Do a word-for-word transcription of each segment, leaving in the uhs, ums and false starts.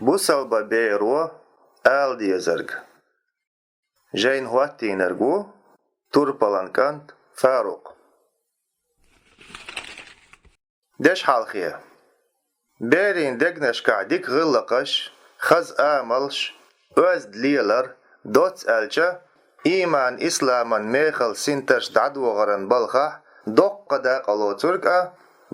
Бусалба беро ала дезарг. Жайна хӀоттийнарг ву Турпалан кӀант Фарукъ. Дешхьалхе. Берийн дегнашкахь дика гӀиллакхаш, хаза амалш, оьзда лелар, доцца аьлча, ийман-исламан мехала синтарш дӀадохаран балхахь доккха дакъа лоцург а,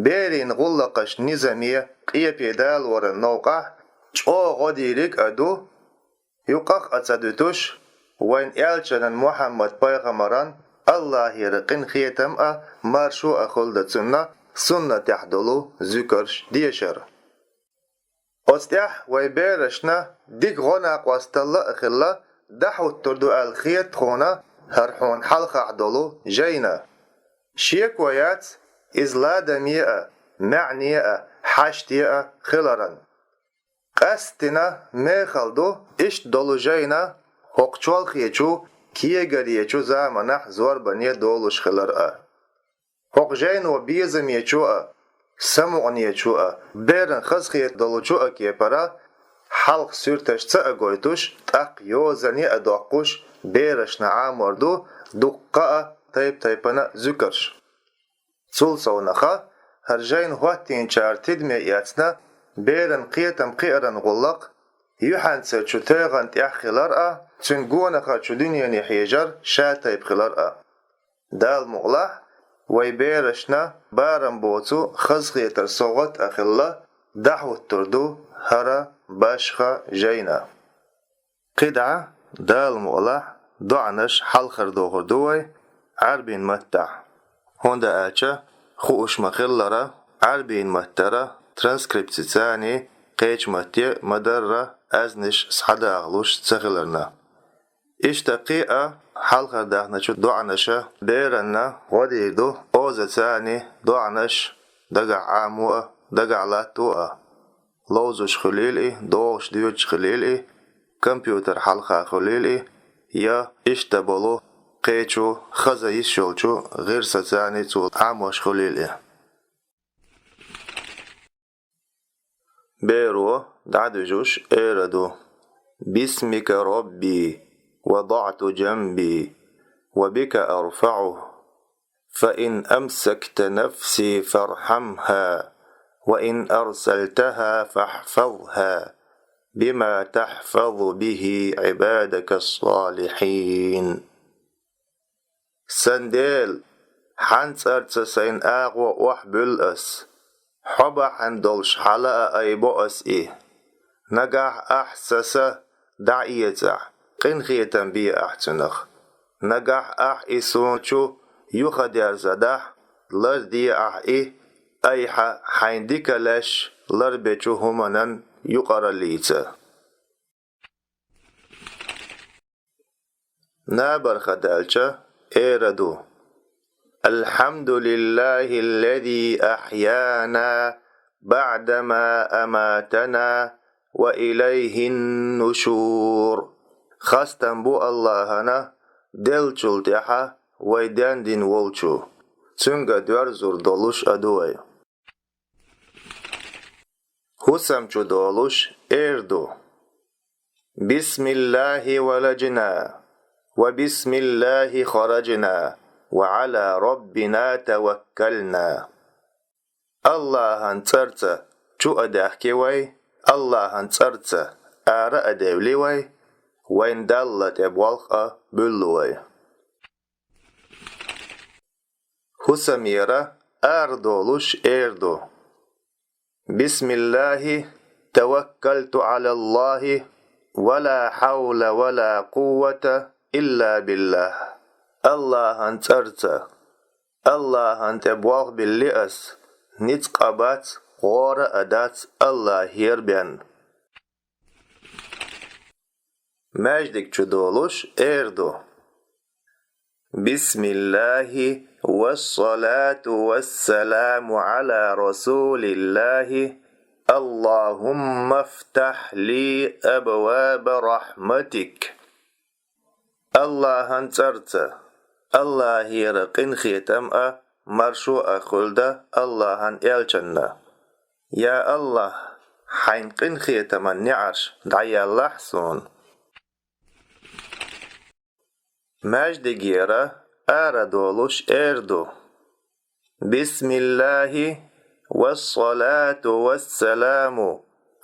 берийн гӀуллакхаш низаме, къепе далоран новкъахь чӀогӀа гӀо дийриг а ду, юкъах а ца дуьтуш, вайн элчанан Мухьаммад-пайхамаран, АллахӀера къинхетам а, маршо а хуьлда цунна, суннатехь долу зуькарш дешар. Оцу тӀехь вай берашна дика гӀо-накъосталла а хилла, дӀахӀуттур ду аьлла хета тхуна хӀара хьуна хьалхахь долу жайна. Шеко яц, иза ладаме а, маьӀне а, хьаште а хиларан. Къаьсттина мехала ду иштта долу жайна хӀокху чолхечу, кегаречу заманахь зорбане долуш хилар а. ХӀокху жайно безамечу а, самукъанечу а, беран хазахета долучу а кепара, хьалха суьрташца а гойтуш, тӀаккха йозане а доккхуш, берашна Ӏамор ду дуккха а тайп-тайпана зуькарш. Цул совнаха, хӀара жайна хӀоттийначара тидаме эцна, беран кхетам кхиаран гӀуллакх, юьхьанцарчу тегӀан тӀехь хилар а, цуьнан гонахарчу дуьнене хьежар ша тайпа хилар а. Дала мукъалахь, вай берашна барам боцу хазахетар совгӀат а хилла, дӀахӀуттур ду хӀара башха жайна. КхидӀа, Дала мукъалахь, доӀанаш хьалхара дохур ду вай Ӏарбийн маттахь. ХӀунда аьлча, хууш ма-хиллара, Ӏарбийн маттара транскрипци царний кхечу матте ма-дарра аьзнаш схьадахалуш ца хиларна. Иштта кхин а хьалхара даьхначу доӀанаша беранна гӀо дийр ду оза царний доӀанаш дагахь Ӏамо а, дагахь латто а. Ловзуш хуьлийла и, догӀуш доьдуш хуьлийла и, компьютер хьалха хуьлийла и, я иштта болу кхечу хаза йиш йолчу гӀирсаца царний цо Ӏамош хуьлийла и. Беро дӀадуьжуш эр ду: بسمك ربي وضعت جنبي وبك أرفعه فإن أمسكت نفسي فارحمها وإن أرسلتها فاحفظها بما تحفظ به عبادك الصالحين. Сан Дела, хьан цӀарца сайн агӀо охьабуьллу ас, хьо бахьана долуш хьала а айбо ас и. Нагахь ахь сан са дӀаэцахь, къинхетам бе ахь цунах. Нагахь ахь и суна чу юхадерзадахь, ларде ахь и, айхьа хьайн дика леш ларбечу хӀуманан юкъараллица. Набарха даьлча, эр ду: الحمد لله الذي أحيانا بعدما أماتنا وإليه النشور. Хастам бу АллахӀана, деллачул тӀаьхьа вай денна дина волчу, цуьнга доьрзур долуш а ду вай. ХӀусам чу долуш эр ду: بسم الله ولجنا وبسم الله خرجنا وعلى ربنا توكلنا. АллахӀан цӀарца чу а даьхки вай, АллахӀан цӀарца ара а девли вай, вайн Далла тӀе болх а буьллу вай. ХӀусамера ара долуш эр ду: بسم الله توكلت على الله ولا حول ولا قوة إلا بالله. АллахӀан цӀарца, АллахӀан тӀе болх билли ас, ницкъ а бац, гӀора а дац АллахӀера бен. Маьждиг чу долуш эр ду: بسم الله والصلاة والسلام على رسول الله، اللهم افتح لي أبواب رحمتك. АллахӀан цӀарца, АллахӀера къинхетам а, маршо а хуьлда АллахӀан элчанна. Я АллахӀ, хьайн къинхетаман неӀарш дӀаяллахь суна. Маьждигера арадолуш эр ду: بسم الله والصلاة والسلام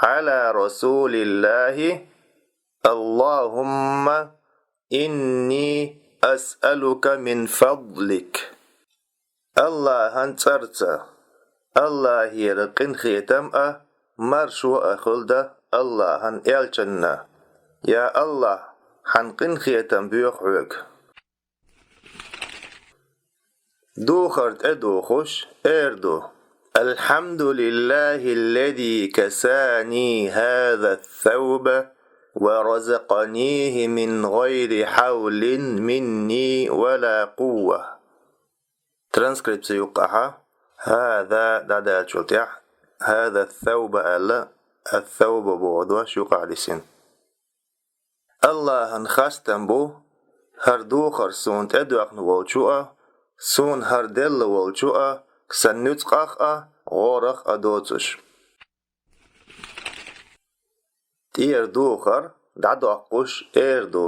على رسول الله. اللهم إني أسألك من فضلك. Аллахьан цӀарца. Аллахьера къинхетам а, маршо а хуьлда Аллахьан элчанна. Я Аллахь, хьан къинхетам боьху хьоьга. Духар тӀедухуш, эр ду: الحمد لله الذي كساني هذا الثوب ورزقنيه من غير حول مني ولا قوة. Транскрипция юккъахьа هذا дӀадаьллачул тӀаьхьа هذا الثوب аьлла, الثوب боху дош юккъахьа дисина. Аллахьан хастам бу, хӀара духар суна тӀедоьхна волчу а, суна хӀара делла волчу а, сан нуьцкъах а, гӀорах а доцуш. ТӀера духар дӀадоккхуш, эр ду: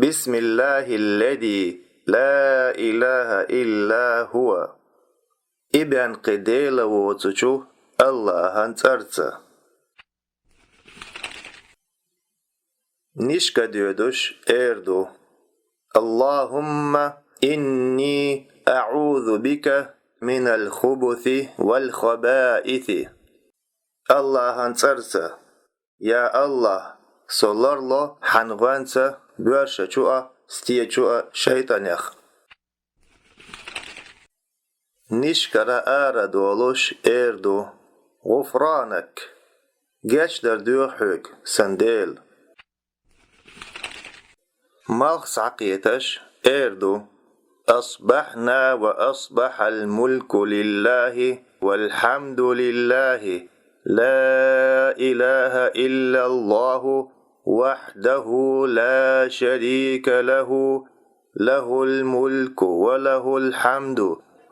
بسم الله الذي لا إله إلا هو. И бен кхин Дела воцучу Аллахьан цӀарца. Нишка доьдуш, эр ду: اللهم إني أعوذ بك من الخبث والخبائث. Аллахьан цӀарца. Я Аллахь, со ларло хьан гӀоьнца боьршачу а, стечу а шайтӀанех. Нишкара арадолуш, эр ду: غفرانك. Гечдар доьху хьоьга, сан Дела. Малх схьакхеташ, эр ду: أصبحنا وأصبح الملك لله والحمد لله لا إله إلا الله وحده لا شريك له له الملك وله الحمد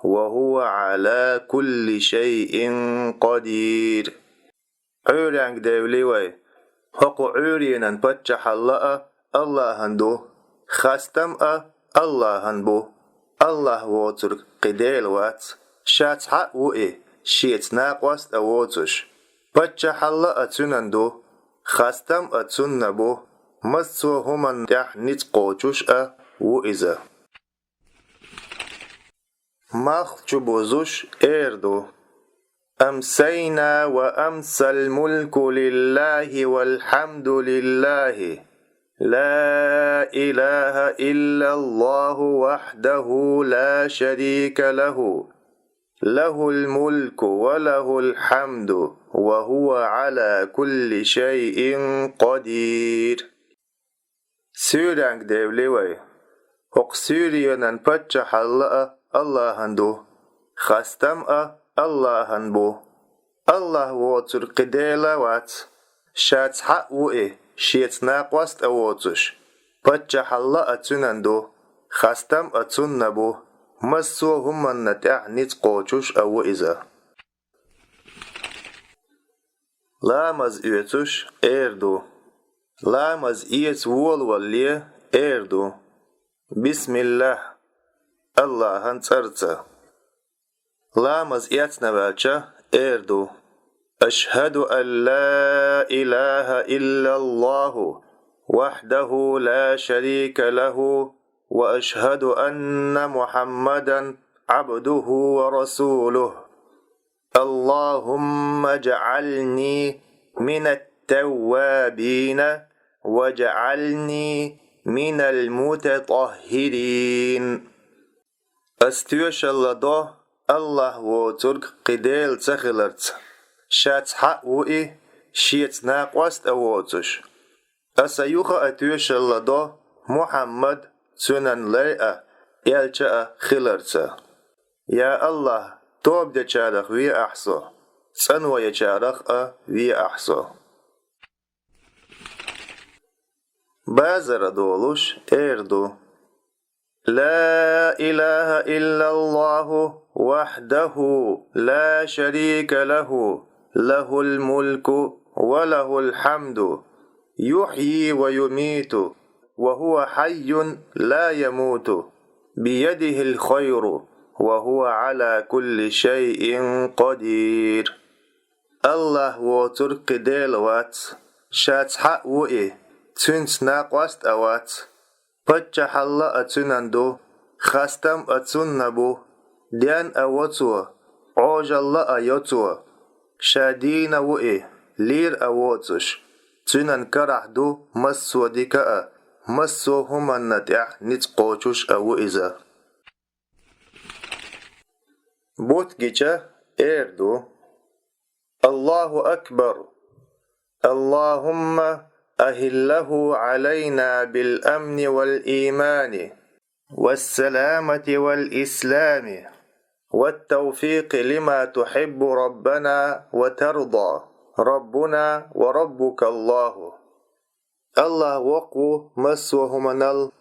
وهو على كل شيء قدير. Ӏуьйренга девли вай. ХӀокху Ӏуьйренан паччахьалла а Аллахьан ду, хастам а Аллахьан бу. Аллахь воцург кхин Дела вац, Ша цхьаъ ву И, Шеца накъост а воцуш. Паччахьалла а Цуьнан ду, хастам а Цунна бу, массо а хӀуманна тӀехь ницкъ кхочуш а ву Иза. Малх чубузуш, эр ду: أمسينا وأمسى الملك لله والحمد لله لا إله إلا الله وحده لا شريك له له الملك وله الحمد وهو على كل شيء قدير. Суьйренга девли вай. ХӀокху суьйренан паччахьалла а Аллахьан ду, хастам а Аллахьан бу. Аллахь воцург кхин Дела а вац, Ша цхьаъ ву И, Шеца накъост а воцуш. Паччахьалла а Цуьнан ду, хастам а Цунна бу, массо а хӀуманна тӀехь ницкъ кхочуш а ву Иза. Ламаз оьцуш, эр ду: Ламаз эца волавалале, эр ду: Бисмиллахь, Аллахьан цӀарца. Ламаз эцна ваьлча, эр ду: أشهد أن لا إله إلا الله وحده لا شريك له وأشهد أن محمدا عبده ورسوله. اللهم اجعلني من التوابين واجعلني من المتطهرين. Ас тоьшалла до Аллахь воцург кхин Дела ца хиларца, Ша цхьаъ ву И, Шеца накъост а воцуш. Аса юха а тоьшалла до Мухьаммад, цуьнан лай а, элча а хиларца. Я Аллахь, тоба дечарах ве Ахь со, цӀано ечарах а ве Ахь со. Базара долуш, эр ду: لا إله إلا الله وحده لا شريك له، له الملك وله الحمد يحيي ويميت وهو حي لا يموت بيده الخير وهو على كل شيء قدير. Аллахь воцург кхин Дела вац, Ша цхьаъ ву И, Цуьнца накъост а вац. Паччахьалла а Цуьнан ду, хастам а Цунна бу, денна а во Цо, Ӏожалла а йо Цо. Ша дийна ву И, лийр а воцуш, Цуьнан карахь ду массо а дика а, массо а хӀуманна тӀехь ницкъ кхочуш а ву Иза. Бутт гича эр ду: الله أكبر. اللهم أهله علينا بالأمن والإيمان والسلامة والإسلام والتوفيق لما تحب ربنا وترضى، ربنا وربك الله. Аллахь воккха ву массо а хӀуманал.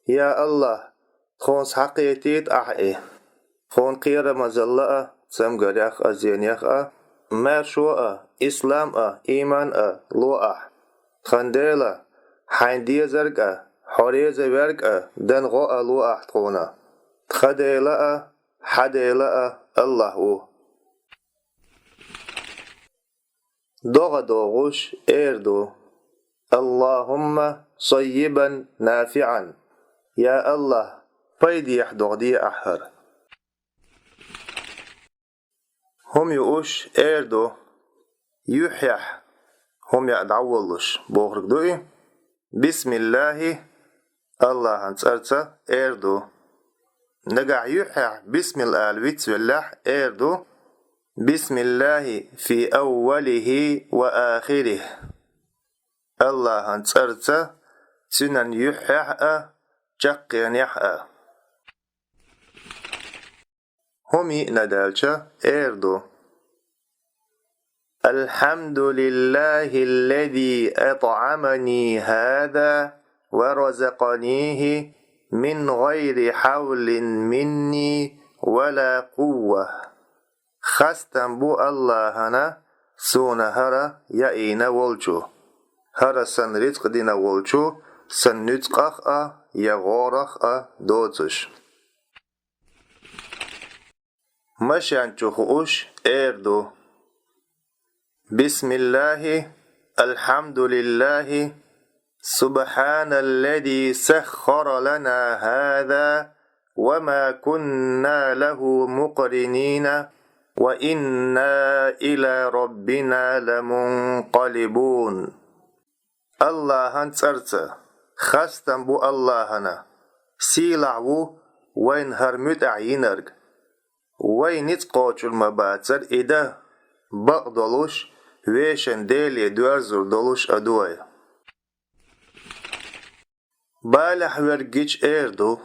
Я Аллахь, тхуна схьакхетийта Ахь И. Тхуна кхерамазалла а, цамгарех а, зенех а, маьршо а, ислам а, ийман а ло Ахь. Тхан Дела, Хьайн дезарг а, Хьо реза верг а дан гӀо а ло Ахь тхуна. Тхан Дела а, Хьан Дела а Аллахь ву. ДогӀа догӀуш эр ду: اللهم صيبا نافعا. Я Аллахь, пайдехь догӀа де Ахь хӀара. ХӀума юуш эр ду: юьххьехь хӀума яа дӀаволлуш бохург ду и. بسم الله, Аллахьан цӀарца эр ду. Нагахь юьххьехь бисмилла ала вицвеллехь, эр ду: بسم الله في أوله وآخره. Аллахьан цӀарца, Цуьнан юьххьехь а, чаккхенехь а. ХӀума йиъна даьлча, эр ду: الحمد لله الذي أطعمني هذا ورزقنيه من غير حول مني ولا قوة. Хастам бу Аллахьана, суна хӀара яийна волчу, хӀара сан рицкъ дина волчу, сан нуьцкъах а, я гӀорах а доцуш. Машен чу хууш эр ду: بسم الله، الحمد لله، سبحان الذي سخر لنا هذا وما كنا له مقرنين وإنا إلى ربنا لمنقلبون. Аллахьан цӀарца, хастам бу Аллахьана, сийлахь ву вайна хӀара муьтӀахь йинарг. Вай ницкъ кхочур ма бацара и дан, бакъдолуш, вешан Деле доьрзур долуш а ду вай. Балехь верг гича эр ду: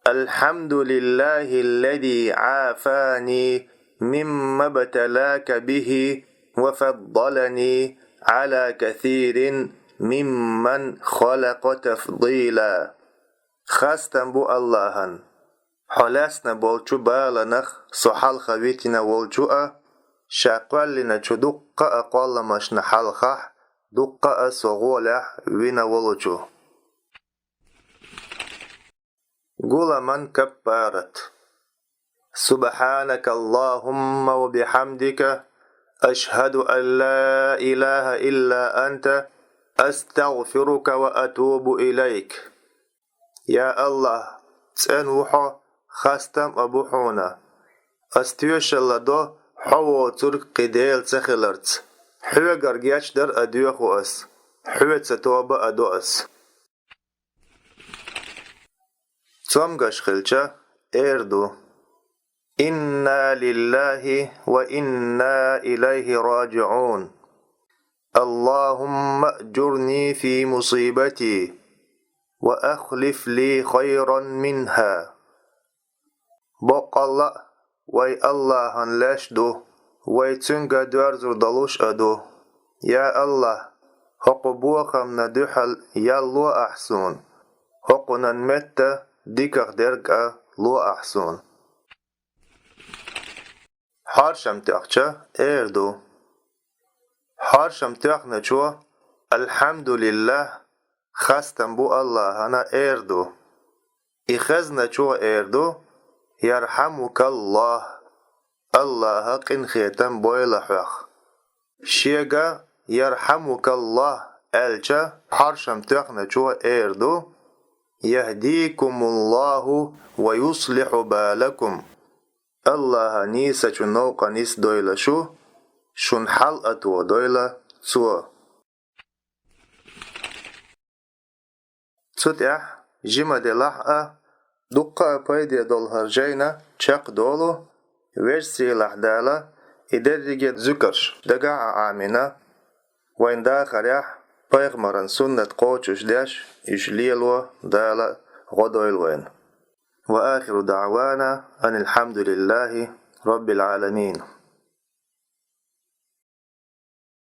الحمد لله الذي عافاني مما ابتلاك به وفضلني على كثير ممن خلق تفضيلا. Хастам бу Аллахьан, хьо лаьцна болчу баланах со хьалха витина волчу а, ша кхоьллиначу дуккха а кхолламашна хьалхахь, дуккха а со гӀолехь вина волучу. Гуламан каппарат. سبحانك اللهم وبحمدك، أشهد أن لا إله إلا أنت، أستغفرك وأتوب إليك. Я Аллахь, цӀена ву Хьо, хастам а бу Хьуна. Ас тоьшалла до Хьо воцург кхин Дела ца хиларца. Хьоьгара гечдар а доьху ас, Хьоьца тоба а до ас. Цомгаш хилча, эр ду: إنا لله وإنا إليه راجعون. اللهم أجرني في مصيبتي وأخلف لي خيرا منها. Баккъалла а вай Аллахьан леш ду, вай Цуьнга доьрзур долуш а ду. Я Аллахь, хӀокху бохамна дуьхьал ял ло Ахь суна, хӀокхунан метта диках дерг а ло Ахь суна. Хьоршам тоьхча, эр ду: Хьаршам тоьхначо «Альхьамдулиллах, хастам бу Аллахьана» эр ду. И хезначо эр ду: «Ярхьамукаллах, Аллахьа къинхетам бойла хьох». Шега «Ярхьамукаллах» аьлча, хьаршам тоьхначо эр ду: «Яхьдикумуллаху ва юслихьу балакум». Аллахьа нийсачу новкъа нисдойла шу, шун хьал атодойла Цо. Цу тӀехь жима делахь а, дуккха а пайде долу хӀара жайна чекхдолу, Веза-Сийлахь Дала и дерриге а зуькарш дагахь а Ӏамийна, вайн дахарехь пайхамаран суннат кхочушдеш, уьш лело Дала гӀо дойла вайна. Ва ахиру даъвана анил хьамдулиллахи роббил Ӏаламин.